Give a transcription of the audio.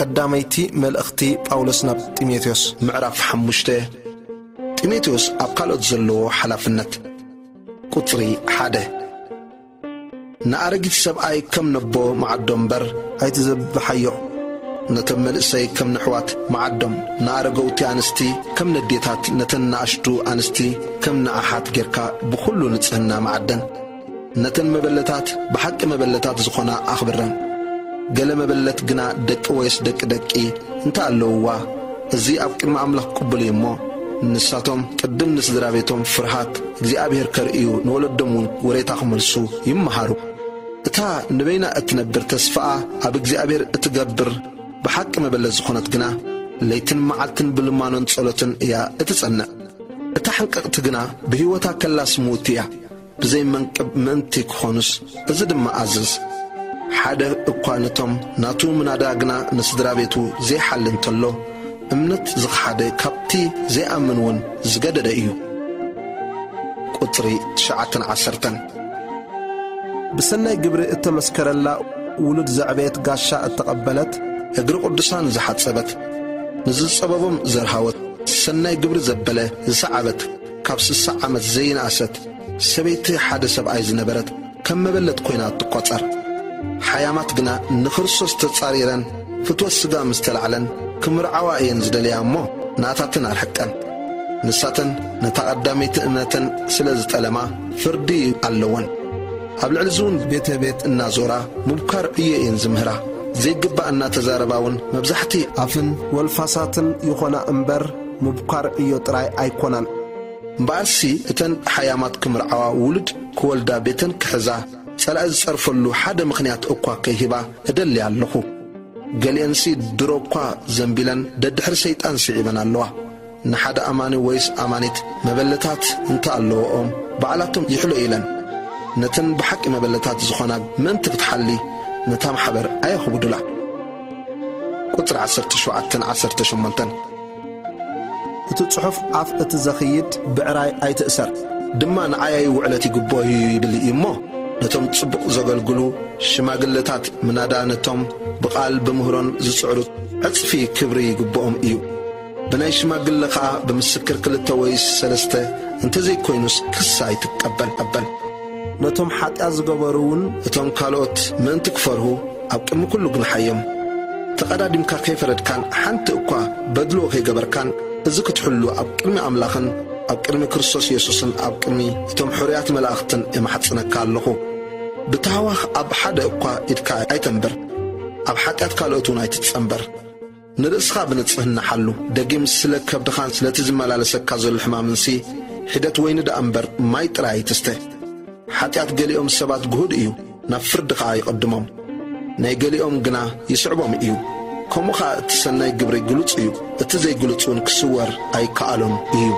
ቀዳመይቲ መልእኽቲ ጳውሎስ ናብ ጢሞቴዎስ። ምዕራፍ ሓሙሽተ። ጢሞቴዎስ ኣብ ካልኦት ዘለዎ ሓላፍነት። ቁጽሪ ሓደ። ንኣረጊት ሰብኣይ ከም ነቦ መዓዶ እምበር ኣይትዘብሓዮ። ነቶም መንእሰይ ከም ነሕዋት መዓዶም፣ ንኣረገውቲ ኣንስቲ ከም ነዴታት፣ ነተን ንኣሽቱ ኣንስቲ ከም ንኣሓት ጌርካ ብኹሉ ንጽህና መዓደን። ነተን መበለታት ብሓቂ መበለታት ዝኾና ኣኽብረን። ገለ መበለት ግና ደቂ ወይስ ደቂ ደቂ እንተ ኣለውዋ፣ እዚ ኣብ ቅድሚ ኣምላኽ ቅቡል እዩ እሞ፣ ንሳቶም ቅድም ንስድራ ቤቶም ፍርሃት እግዚኣብሔር ከርእዩ፣ ንወለዶም እውን ወሬታ ክመልሱ ይመሃሩ። እታ ንበይና እትነብር ተስፋኣ ኣብ እግዚኣብሔር እትገብር ብሓቂ መበለት ዝኾነት ግና፣ ለይትን መዓልትን ብልማኖን ጸሎትን እያ እትጸንዕ። እታ ሕንቅቕቲ ግና ብህይወታ ከላስ ምውቲ እያ። ብዘይ መንቅብ ምእንቲ ክኾኑስ፣ እዚ ድማ ኣዝዝ። ሓደ እኳ ነቶም ናቱ ምናዳ ግና ንስድራ ቤቱ ዘይሓሊ እንተሎ፣ እምነት ዝኸሓደ ካብቲ ዘይኣምን እውን ዝገደደ እዩ። ቁጽሪ ትሽዓተን ዓሰርተን። ብሰናይ ግብሪ እተመስከረላ ውሉድ ዘዕበየት፣ ጋሻ እተቐበለት፣ እግሪ ቅዱሳን ዝሓጸበት፣ ንዝጸበቦም ዘርሃወት፣ ሰናይ ግብሪ ዘበለ ዝሰዓበት፣ ካብ ስሳ ዓመት ዘይንኣሰት ሰበይቲ ሓደ ሰብኣይ ዝነበረት ከም መበለት ኮይና ትቆጸር። ሓያማት ግና ንክርስቶስ ተጻሪረን ፍትወት ስጋ ምስ ተላዕለን ክምርዓዋ እየን ዝደለያ እሞ ናታተን ኣርሕቀን። ንሳተን ነታ ቀዳመይቲ እምነተን ስለ ዝጠለማ ፍርዲ ኣለወን። ኣብ ልዕሊ እዚ እውን ቤተ ቤት እናዞራ ምብካር ዕዮ እየን ዝምህራ። ዘይግባእ እናተዛረባ እውን መብዛሕቲ ኣፍን ወልፋሳትን ይኾና እምበር ምብካር ዕዮ ጥራይ ኣይኮናን። እምበኣርሲ እተን ሓያማት ክምርዓዋ ውሉድ ክወልዳ ቤተን ክሕዛ ጸላኢ ዝጸርፈሉ ሓደ ምኽንያት እኳ ከይህባ እደሊ ኣለኹ። ገሊአንሲ ድሮ እኳ ዘንቢለን ደድሕሪ ሰይጣን ስዒበን ኣለዋ። ንሓደ ኣማኒ ወይስ ኣማኒት መበለታት እንተ ኣለወኦም ባዕላቶም ይሕሎ ኢለን ነተን ብሓቂ መበለታት ዝኾና ምእንቲ ክትሓሊ ነታ ማሕበር ኣየኽብዱላ። ቁጽሪ ዓሰርተ ሸውዓተን ዓሰርተ ሸሞንተን። እቲ ጽሑፍ ኣፍ እቲ ዘኽይድ ብዕራይ ኣይትእሰር። ድማ ንዓያይ ውዕለት ይግብኦ እዩ ይብል እዩ እሞ፣ ነቶም ጽቡቕ ዘገልግሉ ሽማግለታት ምናዳ ነቶም ብቓል ብምህሮን ዝጽዕሩ ዕጽፊ ክብሪ ይግብኦም እዩ። ብናይ ሽማግለ ኸኣ ብምስክር ክልተ ወይ ሰለስተ እንተዘይኮይኑስ ክሲ ኣይትቀበል። ነቶም ሓጢኣት ዝገበሩ እውን እቶም ካልኦት ምእንቲ ክፈርሁ ኣብ ቅድሚ ኩሉ ግንሓዮም። ተቐዳዲምካ ከይፈረድካን ሓንቲ እኳ በድሎ ከይገበርካን፣ እዚ ክትሕሉ ኣብ ቅድሚ ኣምላኽን ኣብ ቅድሚ ክርስቶስ የሱስን ኣብ ቅድሚ እቶም ሕሩያት መላእኽትን እማሕጽነካ ኣለኹ። ብታህዋኽ ኣብ ሓደ እኳ ኢድካ ኣይተንብር፣ ኣብ ሓጢኣት ካልኦት እውን ኣይትጸንበር። ንርእስኻ ብንጽህና ሓሉ። ደጊም ስለ ከብድኻን ስለቲ ዝመላለሰካ ዘሎ ሕማምንሲ፣ ሒደት ወይኒ ደኣ እምበር ማይ ጥራይ ኣይትስተ። ሓጢኣት ገሊኦም ሰባት ግሁድ እዩ፣ ናብ ፍርዲ ኸኣ ይቐድሞም። ናይ ገሊኦም ግና ይስዕቦም እዩ። ከምኡ ኸኣ እቲ ሰናይ ግብሪ ግሉጽ እዩ፣ እቲ ዘይግሉጽ እውን ክስወር ኣይከኣሎን እዩ።